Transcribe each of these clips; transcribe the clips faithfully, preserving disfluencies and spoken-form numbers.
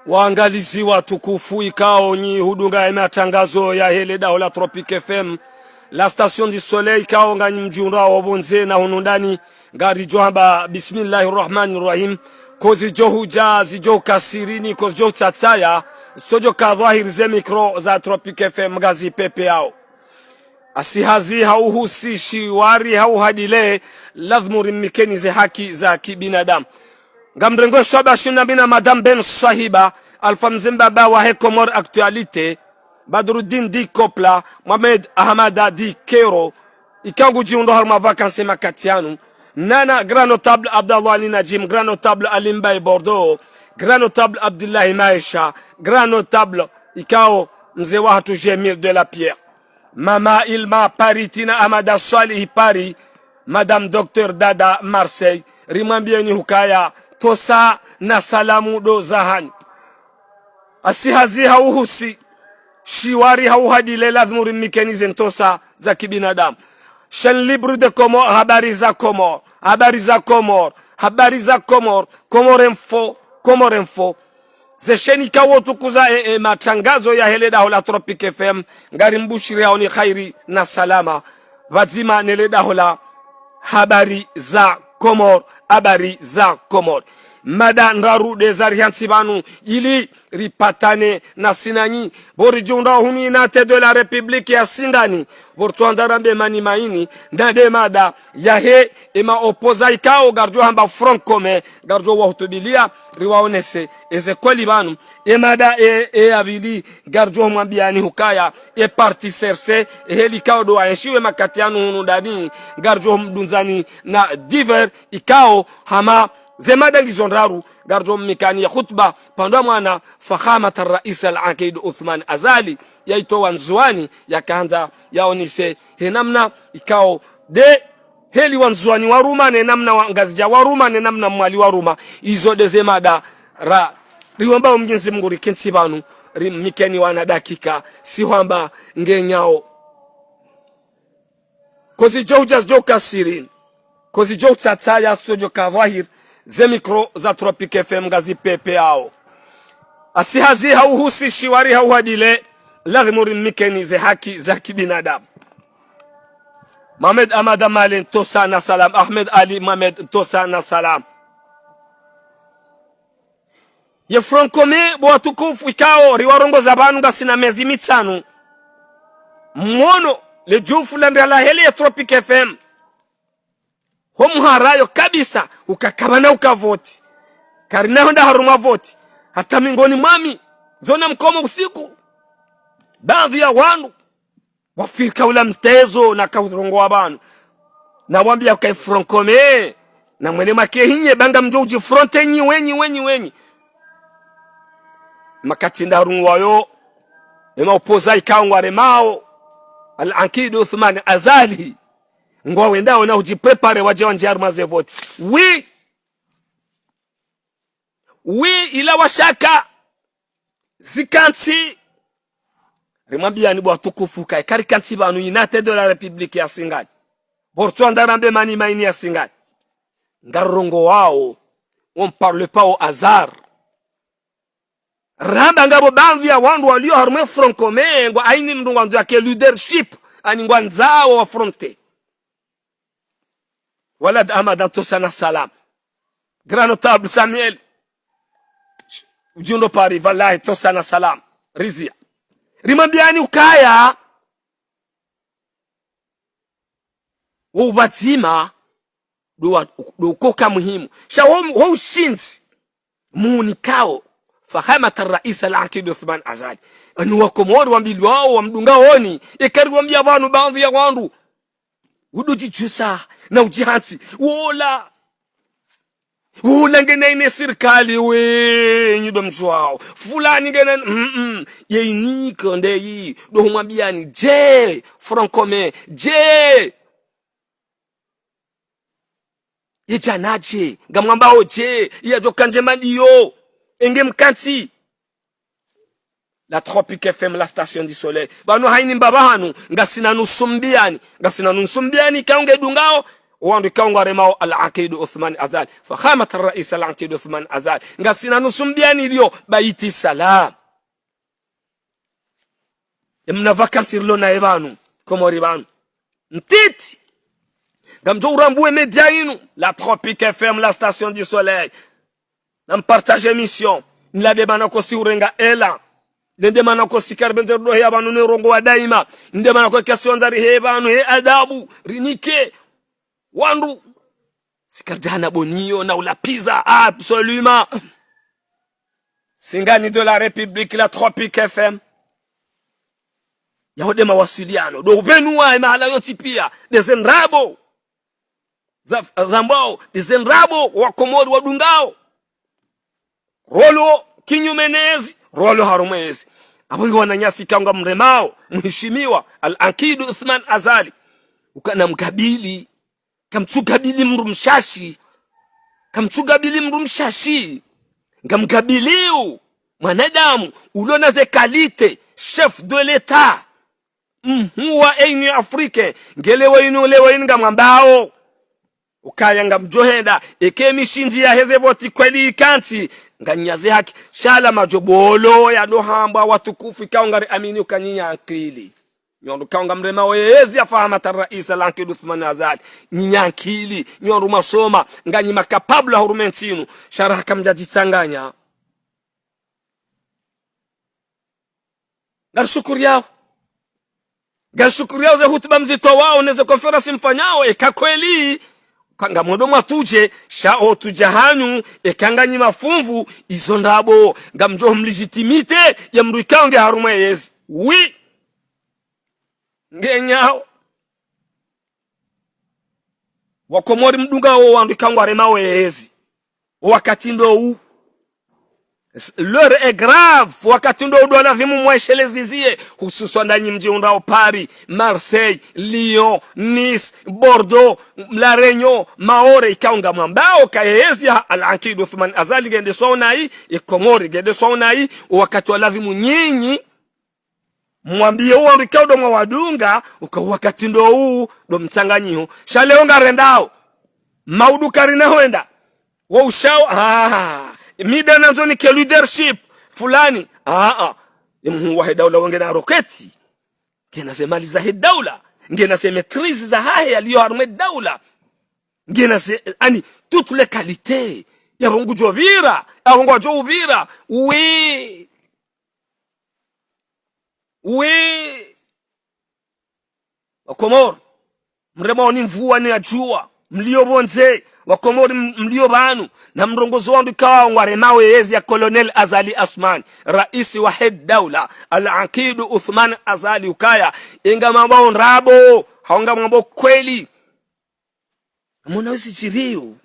Waangalizi watukufu, ikao nyi hudunga ye matangazo yahe le daho la Tropic F M, la station du soleil, ikao nganyi mdjiundrao pvondze na hunu ndani, ngaridjo hamba bismillahi rahmani rahim. Ko zidjo hudja, zidjo kasirini, ko zidjo tsatsaya, sodjo ka dhwahiri, ze micro za Tropic F M ngazipepeao. Asi hazi hau husi, shiwari hau hadile, ladhimu rimnikeni ze haki za kibinadamu. Ngamrengo shwaba shina mina Madame Ben Swahiba, Alpha Mzemba ba wahe Comores Actualité, Badruddin di Kopla, Mohamed Ahamada di Kero, ikao ngudjiundro harumwa vacances makati yanu, nana grand notable Abdallah Ali Najim, grand notable Ali Mbaye Bordeaux, grand notable Abdillahi Maesha, grand notable ikao mze wahatru Jamil de la Pierre. Mama Ilma Paris, Tina Amada Swalihi Paris, Madame Docteur Dada Marseille, rimwambieni hukaya ntosa na salamu ndo zahanyu. Asi hazi hau husi, shiwari hau hadile, ladhimu rimnikeni ze ntosa za kibinadamu. Chaîne Libre de Comores, habari za Comores, habari za Comores, habari za Comores, Comores Info, Comores Info. Ze sheni ikao tukuza e, e, matangazo yahe le daho la Tropic F M, ngarimbushiriaoni khairi na salama. Pvadzima ne le daho la habari za Comores, habari za Comores. Mada ndraru nde zarihantsi pvanu ili ripatane nasi nanyi. Pvo ridjiundrao hunu Unité de la République ya Singani, pvo ritsoandza rambe mani maini, nda nde mada yahe ema opposants ikao ngaridjo hamba Front Commun, ngaridjo wahutubilia, riwaonese eze kweli pvanu. E mada e, e ya pvili, ngaridjo mwambiani hukaya e parti C R C, e heli ikao ndo waenshiwe makati yanu hunu ndani, ngaridjo mdundzani na divers ikao hama ze mada ngizo ndraru, ngaridjo mnikani ye khutba pvandza mwana Fakhamat Rais Al-Aqid Uthman Azali, yaitowa Ndzuani, yakaandza yaonese he namna ikao nde heli Wandzuani waruma, ne namna Wangazidja waruma, ne namna Mwali waruma. Izo nde ze mada ra, riomba Mwenyezi Mungu rikentsi pvanu, rimnikeni wana dakika, si hwamba ngenyao. Ko zidjo hudja zidjo kasirini, ko zidjo tsatsaya sodjo ka dhwahiri, ze micro za Tropic F M ngazipepeao. Asi hazi hau husi, shiwari hau hadile, ladhimu rimnikeni ze haki za kibinadamu. Mohamed Ahamada Male, ntosa na salam. Ahmed Ali Mohamed, ntosa na salam. Ye Front Commun, bo watukufu, ikao riwarongoza pvanu ngasina mezi mitsanu. Mwono le djufu la ndrala hele ya Tropic F M. Ho muharayo kabisa, uka kapvana uka voti. Karina honda harumwa voti. Hata mingoni mwami, zona mkomo usiku, baadhwi ya wandru wafikiri ula mstezo na kaurongowa pvanu. Na wambia uka Front Commun, na mwene make hinyi, ba ngamdjo udjifronte nyi wenyi, wenyi, wenyi. Makati ndraru ngwayo, ema opposants ikao ngwaremao, Al-Aqid Uthman Azali, ngwawendao na udjipréparer wadje wandjie harumwa ze voti. Oui. Oui, ila washaka zikantsi. Rimwambiani bo watukufu ka, eka rikantsi pvanu Unité de la République ya Singani, pvo ritsoandza rambe mani maini ya Singani, ngarongowao, on parle pas au hasard. Ramba ngapvo baadhwi ya wandru walio harumwa Front Commun, ngwa aini mndru ngwandzo yake leadership, ani ngwandzao wa fronte. Walad Ahamada, ntosa na salam. Grand notable Samuel, udjundro Paris, wallahi, ntosa na salam. Rizia. Rimwambiani ukaya, wo upvadzima ndo wa, ndo ukoka muhimu. Sha wo, wo ushindzi munikao Fakhamat Rais Al-Aqid Uthman Azali, ani Wakomori wambilwao wamdungaoni, eka riwambia pvanu baadhwi ya wandru, udo djidjusa na udjihantsi. Wola. Wola ngena ine sirikali wenyi ndo mdjuwao. Fulani ngena, mm-mm. Ye iniko ndeyi, ndo humwambiani, je, Front Commun, je. Ye djana je, ngamwambao je, ye yadjo kandje madiyo, enge mkantsi. La Tropic F M, la station du soleil. Pvanu haini mbapvi hanu, ngasina nusumbiani, ngasina nusumbiani, ka unge dungao, Owandru ikao ngwaremao Al-Aqid Uthman Azali. Fakhamat Rais Al-Aqid Uthman Azali. Ngasina nusu mbiani ilio Baiti Salam. Emna vacances rilo naye pvanu, Komori pvanu. Ntiti. Ngamdjo urambuwe média inu, la Tropique F M, la station du soleil. Nampartage émission. Nila nde mana kosi urenga ela. Nde mana kosi karibendze rudo heya pvanu ne urongowa daima. Nde mana ko question za rihe pvanu he adabu. Rinike. Wandru. Sikardjana boniyo na ulapviza. Absolument. Singani de la République, la Tropique F M. Yaho nde mawasiliano. Ndo upvenuwa emahala yontsi pia. Nde ze ndrabo. Za, zambwao, nde ze ndrabo, Wakomori wadungao. Rolo kinyume nezi, rolo harumwa ezi. Apvo nge wananyasi ikao ngamremao, mheshimiwa, Al-Aqid Uthman Azali. Uka namkabili, kamtsukabili mdru mshashi. Kamtsukabili mdru mshashi. Ngamkabilio, mwanadamu, ulo na ze qualité, chef de l'État. Mhm, wa Union Africaine, nge leo inu, leo inu ngamwambao. Ukaya ngamdjohenda, eka emishindzi yaheze voti kweli ikantsi, nganyaze haki, sha la madjobolo yanohambwa watukufu ikao ngariamini uka nyi nyankili. Nyi wandru ikao ngamremao ezi ya Fahamat Rais Al-Aqid Uthman Azali, nyi nyankili, nyi wandru mwasoma, nganyi ma capable hurumwa entsi inu, sha raha kamdjadjitsanganya. Ngarishukuriyao. Ngarishukuriyao ze hutuba mzitowao, ne ze conférence mfanyao, eka kweli, ka ngamwendo mwatuje, sha otuje hanyu, eka nganyi mafumvu, izo ndrabo, ngamdjo mlégitimité, ya mdru ikao nge harumwa ezi. Oui. Ngenyao. Wakomori mdungao owandru ikao ngwaremao ezi. Owakati ndo owu. L'heure est grave. Owakati ndo owu ndo ladhimu mwesheleze ziye. Hususwa ndanyi mdjihundrao Paris, Marseille, Lyon, Nice, Bordeaux, La Réunion, Maore, ikao ngamwambao ka ezi ya Al-Aqid Uthman Azali ngendeswao nayi, e Komori ngendeswao nayi, owakati wa ladhimu nyinyi mwambiye owandru ikao ndo mwawadunga, uka owakati ndo owu, ndo mtsanganyiho. Sha leo ngarendao. Maudu karina hwenda. Wo ushao, ah, mi nde nandzo nike leadership fulani. Ah, ah. Emhuu wahe daula wo ngena roketi. Ngena ze mali zahe daula. Ngena ze maîtrise zahahe yaliyo harumwa e daula. Ngena ze, ani, toutes les qualités. Yapvo ngudjo pvira, yapvo ngwadjo upvira. Oui. Oui. Wakomori, mremao ni mvua ni ya djuwa, mlio pvondze, Wakomori m-, mlio pvanu, na mrongozo wandru ikao ngwaremao ezi ya Colonel Azali Assoumani, raisi wahe daula, Al-Aqid Uthman Azali ukaya, inga mwambao ndrabo, hau ngamwambao kweli. Amona wezi djiriyo.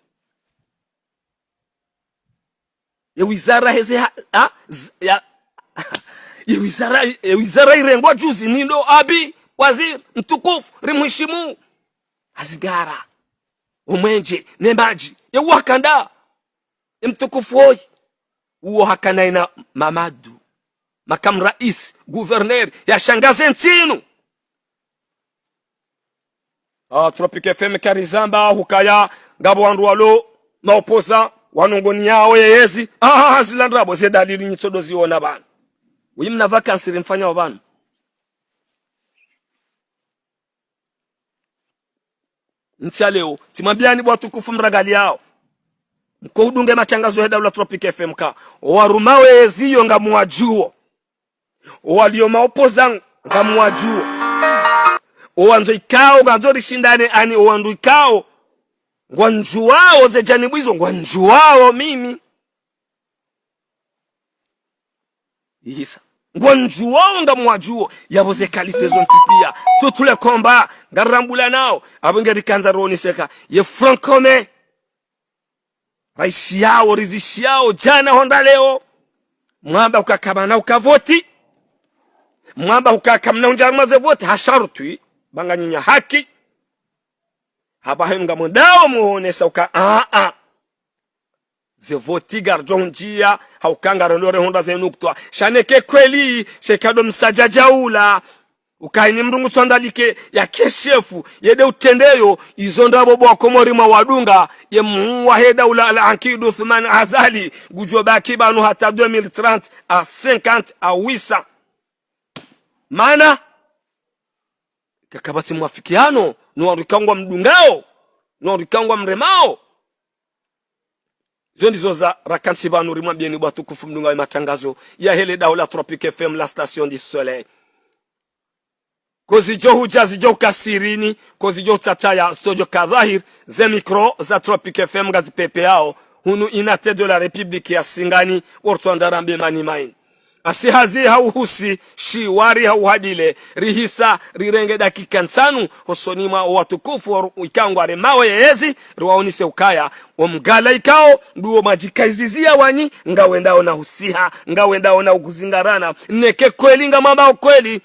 Ye wizara heze ha, ha, z-, ya, ye wizara, ye wizara irengwa juzi ni ndo abi, waziri, mtukufu, rimheshimu. Hazigara. Omwenje, ne madji. Ye wakanda. Ye mtukufu oyi. Uwo hakana ina Mamadu. Makamu raisi, gouverneur, yashangaze ntsi inu. Ah, Tropic F M karizamba, hukaya, ngapvo wandru walo, maopoza, wanongoniyao ye ezi. Ah, ah, ah, zila ndrabo, ze dalili nyitsodo ziona pvanu. Uyi mna vacances rimfanyao pvanu. Ntsi ya leo, tsimwambiyani bo watukufu mrangaliyao. Mko udunge matangazo he daula Tropic F M ka. Owarumao ezi yo ngamwadjuo. Owalio maopoza ngamwadjuo. Owandzo ikao, ngandzo rishindane ani owandru ikao. Ngwandjuwao ze janibu izo, ngwandjuwao mimi. Ihisa. Ngwandjuwao ngamwadjuo, yapvo ze qualités zontsi piya. Tutule komba, ngarirambulanao, apvo ngerikandza roni seka. Ye Front Commun. Raishiyao, rizishiyao, djana honda leo. Mwamba huka kamna uka voti. Mwamba huka kamna undja harumwa ze voti, ha sharutwi. Ba nganyi nya haki. Hapvaha inu ngamwendao muonesa uka, ah, ah. Ze voti ngaridjo hundjiya, hauka ngarendo rehundra ze nukutwa. Sha neke kweli, sheka ndo msadjadja ula. Ukaya hayini mndru ngutsandalike ya keshefu, yende utrendeyo, izo ndrabo bo Wakomori mwawadunga, ye mhuu wahe daula Al-Ankid Uthman Azali, ngudjo baki pvanu hata deux mille trente, à cinquante, à huit cents. Mana, kakapvatsi mwafikiano, no wandru ikao ngwamdungao, no wandru ikao ngwamremao. Zo ndizo za rakantsi pvanu rimwambieni bo watukufu mdungao ye matangazo yahe le daho la Tropic F M, la station du soleil. Ko zidjo hudja zidjo uka sirini, ko zidjo utsataya zidjo uka dhahir, ze micro za Tropic F M ngazipepeao, hunu Unité de la République ya Singani, wortswandara mbe mani maini. Asi hazi hauhusi, shiwari hauhadile, rihisa, rirenge dakika ntsanu, hosoni mwa watukufu wa ru-, ikao ngwaremao ye yezi, riwaonese ukaya, wo mgala ikao, nduwo mwadjikaizizia wanyi, ngawendao na husiha, ngawendao na ukuzingarana, neke kweli ngamwambao kweli.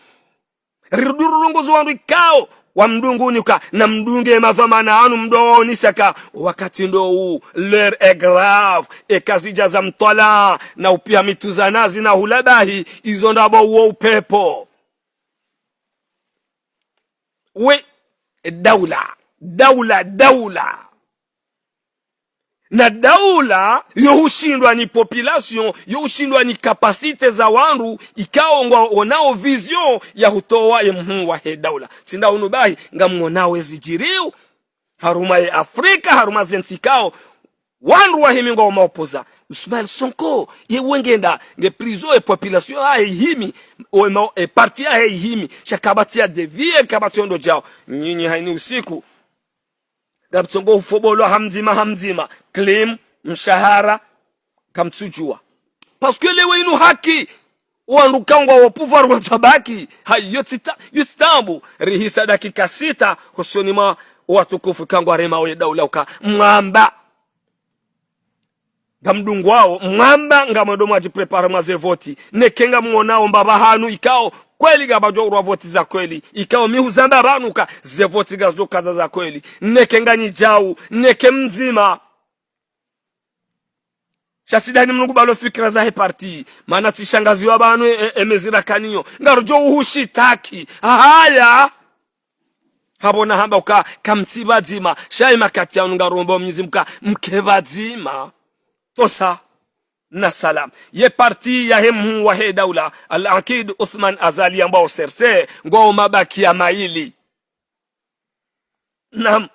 Rirudi rirunguzu wandru ikao, wamdunguni uka, namdunge madhwamana yanu mdo waonesa ka, wakati ndo wu, l'heure est grave, eka zidja za mtwalaa, na upiha mitru za nazi na hulabahi, izo ndrabo uwo upepvo. We, daula, daula, daula. Na daula, yo hushindwa ni population, yo hushindwa ni capacité za wandru, ikao ngwaonao vision ya hutowa ye mhuu wahe daula. Tsi nda hunu bahi, ngamwonao ezidjiriyo, harumwa ye Afrika, harumwa ze ntsi ikao, wandru wahimi ngwao maopoza. Ismaël Sonko, ye wengenda, nge prison ye population yahe ihimi, o ma-, e parti yahe ihimi, sha kapvatsi ya devis, kapvatsi ondro djao. Nyinyi hayini usiku, ngamtsongo hufobolwa hamdzima, hamdzima, clim, mshahara, kamtsudjua. Parce que lewo inu haki, wandru ikao ngwao pouvoir watsabaki, hayi yo tsi ta-, yo tsi taabu, rihisa dakika sita, hosoni mwa watukufu ikao ngwaremao ye daula uka, mwamba. Ngamdungwao, mwamba ngamwendo mwadjiprépare mwa ze voti. Neke ngamwonao mbapvi hanu ikao, kweli ngapvadjo urwa voti za kweli. Ikao mi huzamba pvanu ka, ze voti ngazidjo uka za kweli. Neke nganyi djau, neke mdzima. Sha tsi ndani mnungu balo fikira zahe parti. Mana tsi shangaziwa pvanu e, e, e mezi rakaniyo. Ngarudjo uhushitaki. Haya. Hapvo nahamba uka kamtsi pvadzima. Sha ye makati yanu ngaromba Mwenyezi Mungu ka mke pvadzima. Tosa na salam. Ye parti yahe mhuu wahe daula, Al-Ankid Uthman Azali yambwao C R C, ngwao mabakiya mayili. Naam.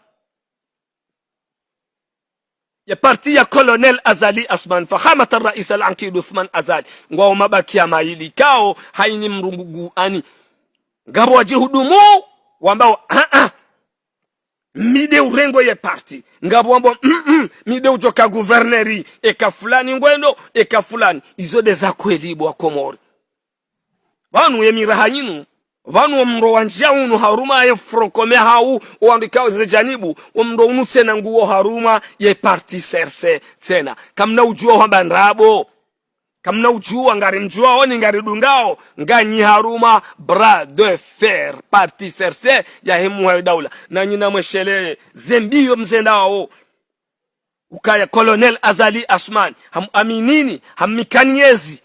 Ye parti ya Colonel Azali Assoumani, Fakhamat Rais Al-Ankid Uthman Azali, ngwao mabakiya mayili ikao, hayini mrungugu ani. Ngapvo wadjihudumu, wambao, ah, ah. Mi nde urengao ye parti. Ngapvo wambao, mm, mm, mi nde udjoka gouverneur, eka fulani ngwendo, eka fulani. Izo nde za kweli bo Wakomori. Pvanu ye miraha yinu, pvanu wo mndro wandjia unu harumwa ye Front Commun hau, wo wandru ikao ze janibu, wo mndro unu tsena nguwo harumwa ye parti C R C tsena. Kamna udjua hamba ndrabo. Kamna udjua ngarimdjuao ni ngaridungao, nganyi harumwa bras de fer, parti C R C yahe mhuu wahe daula. Nanyi namweshelee, ze mbiyo mzendao. Ukaya Colonel Azali Assoumani, hamuaminini, hamnikani yezi.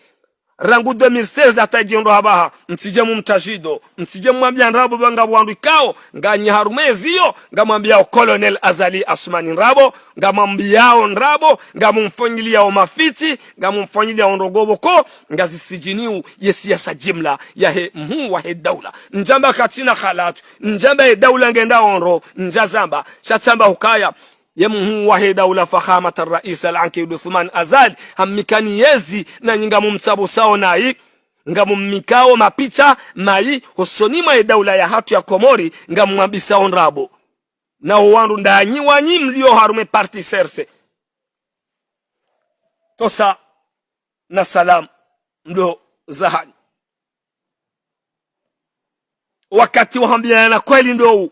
Rangu deux mille seize hata djendo hapvaha, mtsidje mumtajido, mtsidje mwambia ndrabo pvanga wandru ikao, nganyi harumwa yezi iyo, ngamwambiao Colonel Azali Assoumani ndrabo, ngamwambiao ndrabo, ngamumfanyiliao mafiti, ngamumfanyiliao ndrongoo pvoko, ngazisidjiniu ye siasa jimla yahe mhuu wahe daula. Ndjamba katsina khalatu, ndjamba ye daula ngendao ndro, ndjazamba, sha tsamba hukaya, ye mhuu wahe daula Fakhamat Rais Al-Ankid Uthman Azali, hamnikani yezi, nanyi ngamumtsapvusao nayi, ngamumnikao mapicha mayi, hosoni mwa ye daula yahatru ya Komori, ngamumwambisao ndrabo. Na wo wandru ndanyi wanyi mlio harumwa ye parti C R C. Tosa na salam, mdo zahani. Wakati wa hambiana kweli ndo wu.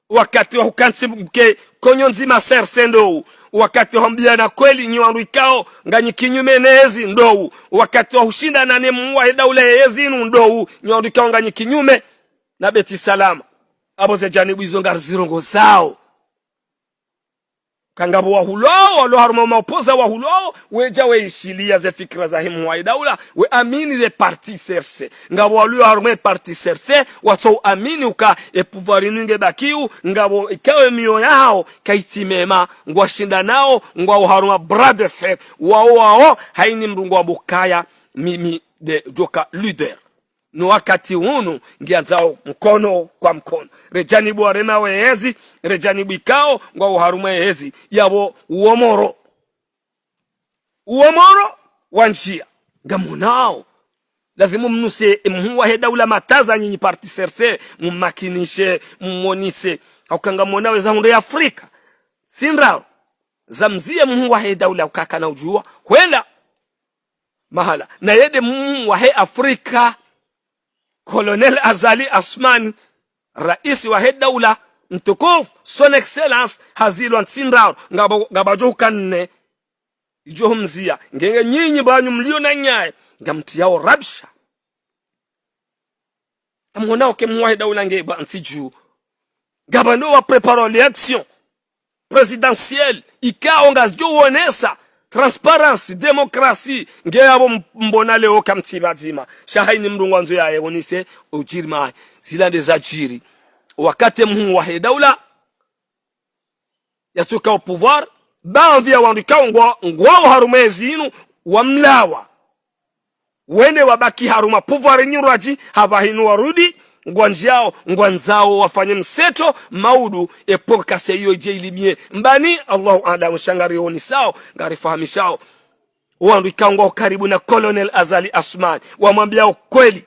Wakati wa hukantsi mke konyo ndzima C R C ndo wu. Wakati wa hambiana kweli nyi wandru ikao nganyi kinyume ne yezi ndo wu. Wakati wa hushindana ne mhuu wahe daula ye yezi inu ndo wu. Nyi wandru ikao nganyi kinyume na Beti Salama. Apvo ze janibu izo ngarizirongozao. Ka ngapvo wahulwao, walo harumwa maopoza wahulwao, wedja weishiliya ze fikira zahe mhuu wahe daula, weamini ze parti C R C. Ngapvo walo harumwa parti C R C, watso uamini uka e pouvoir inu nge bakiyo, ngapvo ikao e miyo yahawo, kayitsi mema, ngwashindanao, ngwao harumwa bras de fer, wao wao, hayina mdru ngwambo ukaya, mi, mi, de, djoka leader. No wakati unu ngiyandzao mkono kwa mkono. Redjanibu warema wehezi, redjanibu ikao ngwao harumwa ehezi, yapvo uomoro. Uomoro wa ndziya. Ngamonao. Lazimu mnuse mhuu wahe daula mataza nyinyi parti C R C, mumakinishe, mumonise. Hauka ngamonao eza hundre ya Afrika. Tsi ndraru. Zamziye mhuu wahe daula ukakana udjuwa. Hwenda mahala. Na yende mhuu wahe Afrika, Colonel Azali Assoumani, raisi wahe daula mtukufu, son excellence, hazilwa ntsi ndraru, ngapvo, ngapvo djo huka nne, idjo humziya, ngenge nyinyi pvanu mlio na nyaye, ngamtiyao rabsha. Amonao ke mhuu wahe daula nge pvantsi dju. Ngapvanu wa préparer l'élection présidentielle, ikao ngazidjo wonesa transparence, démocratie, nge yapvo m-, mbona leo kamtsi pvadzima. Sha hayina mdru ngwandzo yaye wonese udjiri mayi. Zila nde zadjiri. Wakati mhuu wahe daula yatsuka o pouvoir, baadhwi ya wandru ikao ngwa, ngwao harumwa ezi inu, wamlawa. Wende wabaki harumwa pouvoir nyurwadji, hapvahanu warudi, ngwandjiao, ngwandzao wafanye mseto, maudu, e pokase iyo idje ilimie. Mbani, Allahu aalam, sha ngarionisao, ngarifahamishao. Wandru ikao ngwao karibu na Colonel Azali Assoumani, wamwambia ukweli.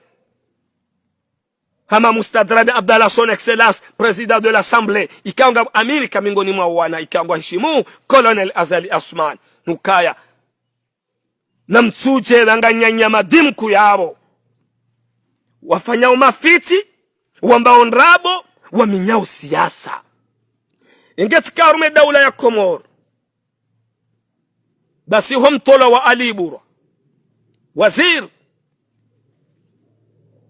Hama Mustadran Abdallah, son excellence, président de l'Assemblée, ikao ngamwamini ka mengoni mwa wana, ikao ngwaheshimu, Colonel Azali Assoumani. Nukaya. Namtsudje pvanga nyanya madimku yapvo. Wafanyao mafitsi, wambao ndrabo, waminyao siasa. Inge tsika harumwa e daula ya Komori. Basi ho mtolwa wa Ali Iburwa. Waziri.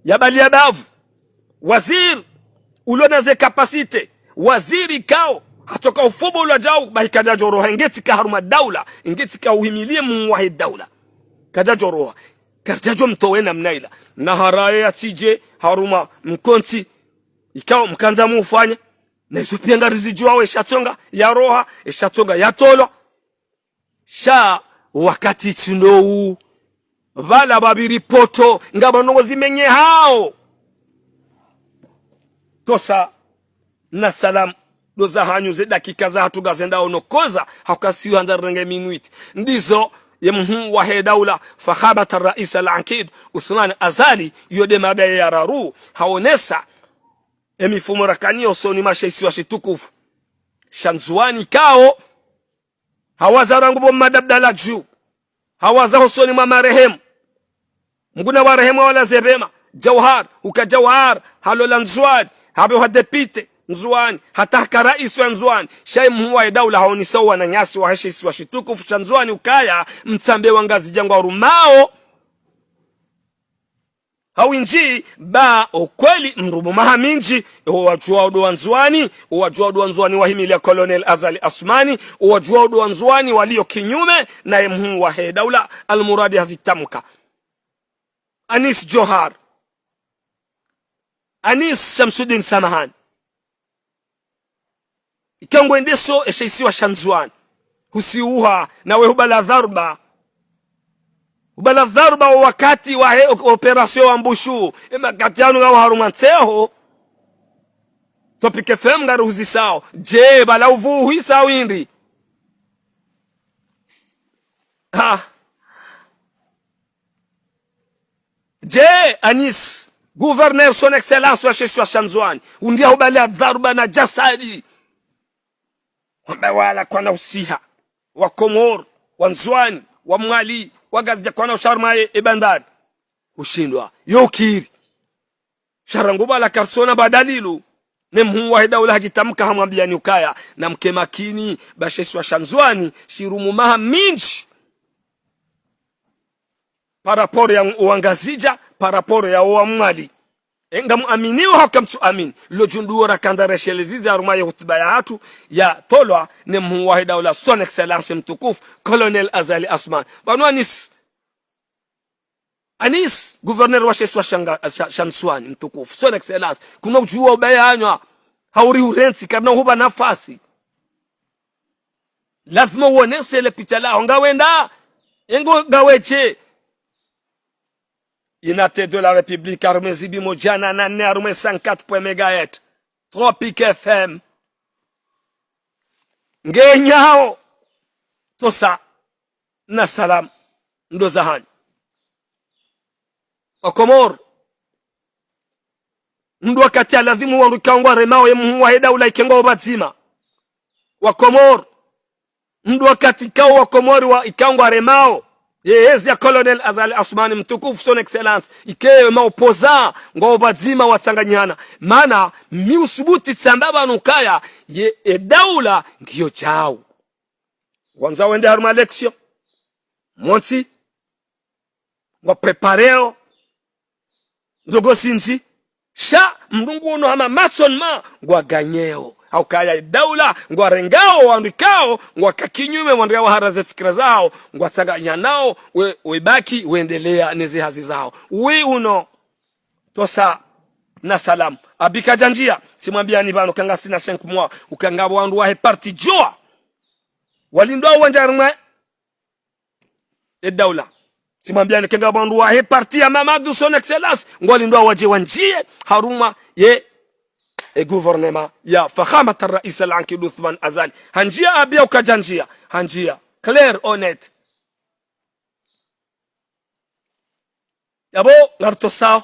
Yabaliya bavu. Waziri. Ulo na ze capacité. Waziri ikao. Hatsoka ufubu ulwa djau. Bahi kadjadjoroha. Inge tsika harumwa daula. Inge tsika uhimilie mhuu wahe daula. Kadjadjoroha. Kadjadjo mtowe namna ila. Na haraye yatsidje harumwa mkontsi. Ikao mkandza muufanye. Na izo pia ngarizidjuwao esha tsonga yaroha, esha tsonga yatolwa. Sha wakati tsi ndo wu. Pvala pvapviri poto, ngapvo ndrongoo zimenyehao. Tosa na salam, ndo zahanyu ze dakika zahatru ngazendao no koza, hauka siyo handza rirenge minute. Ndizo ye mhuu wahe daula, Fakhamat Rais Al-Akid, Assoumani Azali, iyo nde mada ye ya raru, haonesa emifumo rakaniyo hosoni mwa she isiwa shitukufu sha Ndzuwani ikao, hawaza rangu pvo Mmadi Abdallah dju, hawaza hosoni mwa marehemu. Mngu nawarehemu, awalaze pvema. Djauhar, huka Djauhar, halola Ndzuwani, hapvehwa député Ndzuwani, hata haka raisi wa Ndzuwani. Sha ye mhuu wahe daula haonesa wananyasi wahe she isiwa shitukufu sha Ndzuwani ukaya, mtsambe Wangazidja ngwarumao. Hawindji, ba okweli mrumu maha mindji, owadjuwa udo wa Ndzuwani, owadjuwa udo wa Ndzuwani wahimilia Colonel Azali Assoumani, owadjuwa udo wa Ndzuwani walio kinyume naye mhuu wahe daula, Almuradi hazitamka. Anis Djohar. Anis Shamsuddin Samahani. Ikao ngwendeso eshe isiwa sha Ndzuwani. Husiuha, nawe hubala dharuba. Hubala dharuba o wakati wahe o-, opération wa Mbushu. Emakati yanu ngao harumwa ntseho. Topic F M ngaruhuzisao. Je, bala uvuhisa windri. Ha. Je, Anis, gouverneur son excellence wa she isiwa sha Ndzuwani, undria hubala dharuba na jasadi. Wamba wala kwana usiha. Wa Komori, wa Ndzuwani, wa Mwali, wa Ngazidja kwana usharma ye, e bandari. Ushindwa. Yo kiri. Sha rangu bala kartsona badalilu. Ne mhuu wahe daula hajitamka hamwambiani ukaya, namke makini, ba she isiwa sha Ndzuwani, shirumu maha mindji. Par rapport ya Wangazidja, par rapport ya Wamwali. E, ngamuaminio hau kamtsuamini. Lo djundu wo rakandza reshelezeze harumwa ye hutuba yahatru yatolwa ne mhuu wahe daula, Son Excellence mtukufu, Colonel Azali Assoumani. Pvanu Anis. Anis, gouverneur wa she isiwa sha Nga-, sha, sha Ndzuani mtukufu, Son Excellence. Kuna udjuwa ubaya anywa. Hauri urentsi, karina uhuba nafasi. Lazima uonese le picha laho. Ngawenda, engo ngawedje. Unité de la République, harumwa zibimo djana na nne, harumwa cent quatre point un mégahertz. Tropic F M. Ngenyao. Tosa. Na salam. Ndo zahanyu. Wakomori. Mndru wakati ya lazimu wandru ikao ngwaremao ye mhuu wahe daula ike ngwao pvadzima. Wakomori. Mndru wakati ikao Wakomori wa ikao ngwaremao ye hezi ya Colonel Azali Assoumani mtukufu, Son Excellence, ike ye maopposant ngwao pvadzima watsanganyihana. Mana mi usubuti tsamba pvanu ukaya ye, e daula ngiyo djau. Ngwandzo wende harumwa élection. Montsi. Ngwa prépareo. Ndrongoo zindji. Sha, mndru ngunu hama matsoni ma, ngwa gagneo. Haukaya daula, ngwarengao, wandru ikao, ngwaka kinyume, wandru ya wahara ze fikira zao, ngwatsanganyanao, we, webaki, wendelea neze hazi zao. Oui ou non? Tosa, na salam. Abi kadjandjia, tsimwambiani pvanu, ka ngasina cinq mois, uka ngapvo wandru wahe parti Juwa. Walindwa wandja harumwa e daula. Tsimwambiani ka ngapvo wandru wahe parti ya Mamadou Son Excellence, ngwalindwa wadje wandjie harumwa ye, e gouvernement ya Fakhamat Rais Al Ankid Othman Azali. Handjia abi au kadjandjia? Handjia. Clair, honnête. Yapvo, ngarutosao.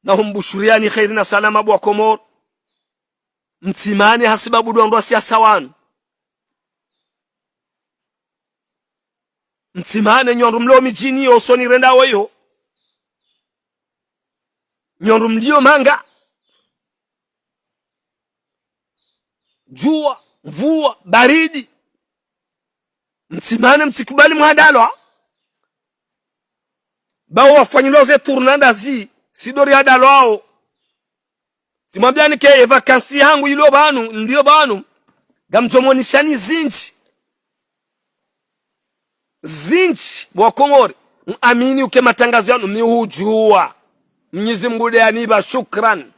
Na humbushuriani kheri na salama bo Wakomori. Mtsimane hasibabu ndo wandru wa siasa wanu. Mtsimane nyi wandru mlio midjini yo usoni renda weyo. Nyi wandru mlio manga. Juwa, mvua, baridi. Mtsimane mtsikubali mhadalwa. Ba wo wafanyilwa ze tournée ndazi, tsi ndo rihadalwao. Tsimwambiani ke e vacances hangu ilio pvanu, ndilio pvanu. Ngamdjo moneshani zindji. Zindji, bo Wakomori. Mwamini uke matangazo yanu mi hudjuwa. Mnyezi Mngu nde yanipva, shukran.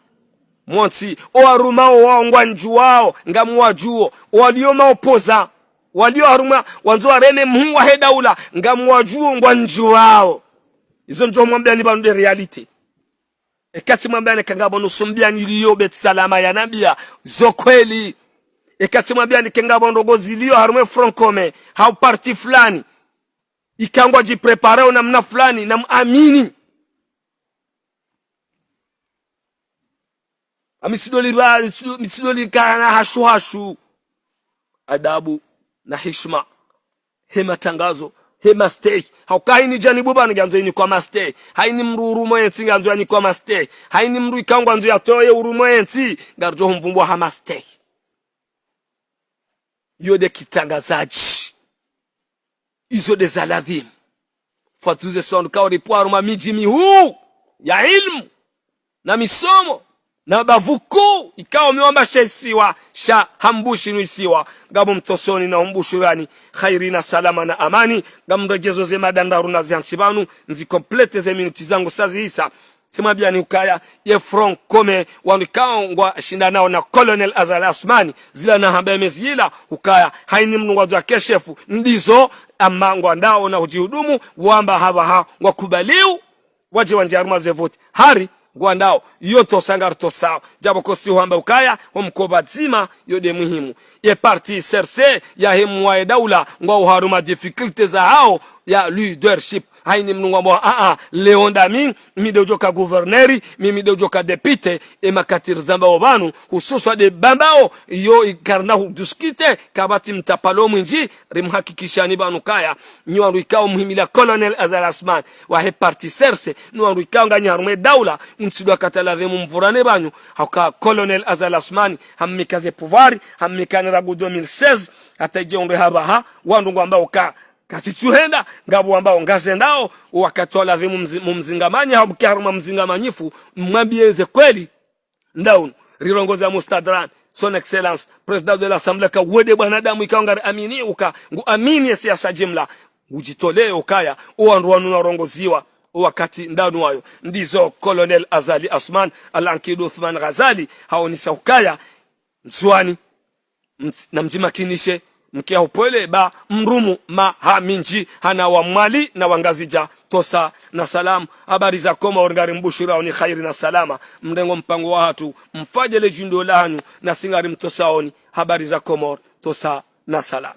Montsi, owarumao wao ngwandjuwao, ngamwadjuo. Walio maopposant, walio harumwa, wandzo wareme mhuu wahe daula, ngamwadjuo ngwandjuwao. Izo ndjo mwambiani pvanu nde réalité. Eka tsimwambiani ka ngapvo nusu mbiani ilio Beit Salama yanambia, zo kweli. Eka tsimwambiani ka ngapvo ndrongoo zilio harumwa Front Commun, hau parti fulani. Ikao ngwadjiprépareo namna fulani, namwamini. Ami tsidoli ba, tsidoli, tsidoli kana hashu hashu. Adabu na hishma. He matangazo, he mastehi. Hauka hayini janibu pvanu ngiyandzo yinikwa mastehi. Hayini mndru urumwa yentsi ngiyandzo yanikwa mastehi. Hayini mndru ikao ngwandzo yatowe urumwa yentsi, ngaridjo humvumbua ha mastehi. Iyo nde kitrangazadji. Izo nde za ladhimu. Fatuze sondo kao ripvwa harumwa midji mihuu ya ilmu na misomo na bavu kuu ikao mi wamba she isiwa sha Hambushi nu isiwa. Ngam mtosoni na humbushurani kheri na salama na amani. Ngamredjezo ze mada ndraru na zihantsi pvanu, nzi compléter ze minutes zangu sa zihisa. Tsimwambiani ukaya, ye Front Commun, wandru ikao ngwashindanao na Colonel Azali Assoumani, zila nahamba emezi yila, ukaya, hayini mndru ngwandzo yakeshefu, ndizo, amma ngwandao na hudjihudumu, wamba hapvaha, ngwakubaliu, wadje wandjie harumwa ze voti. Hari, ngwandao, iyo tosa ngarutosao. Djapvo kosi uhamba ukaya, omkoba dzima, iyo nde muhimu. Ye parti C R C, yahe mhuu wahe daula, ngwao harumwa difficultés zahao, ya leadership. Hayini mndru ngwambao, a, a, leo ndami, mi nde udjoka gouverneur, mi, mi nde udjoka député, e makati rizambao pvanu, hususwa nde bambao, iyo ikarna hudiscuter, kapvatsi mtsapalo mwindji, rimhakikishani pvanu kaya, nyi wandru ikao muhimila Colonel Azali Assoumani, wahe parti C R C, nyi wandru ikao nganyi harumwa e daula, mtsidwa katala pvemu mvurane pvanyu, hauka Colonel Azali Assoumani, hammika ze pouvoir, hammika ni rangu deux mille seize, hata idje undre hapvaha, wandru ngwambao uka, Kazitsuhenda, ngapvo wambao ngazendao, wakati wa ladhimu mzi-, mumzingamanye, hau mke harumwa mzingamanyifu, mwambiye ze kweli. Ndaunu, rirongoza mustadran, son excellence, président de l'Assemblée, ka wende mwanadamu ikao ngari amini uka, ngu amini ye siasa jimla, ngujitoleo kaya, o wandru wanu warongoziwa, o wakati ndanu wayo. Ndizo Colonel Azali Assoumani, Al-Ankid Othman Ghazali, haonesa ukaya, Ndzuani, mt-, namdjimakinishe, mke ya upwele ba mrumu maha mindji hana wa Mwali na wa Ngazidja, tosa na salamu. Habari za Komori ngari mbushurao ni khairi na salama. Mrenge mpango wahatru, mfanye le djundo lanyu, nasi ngari mtosaoni. Habari za Komori, tosa na salama.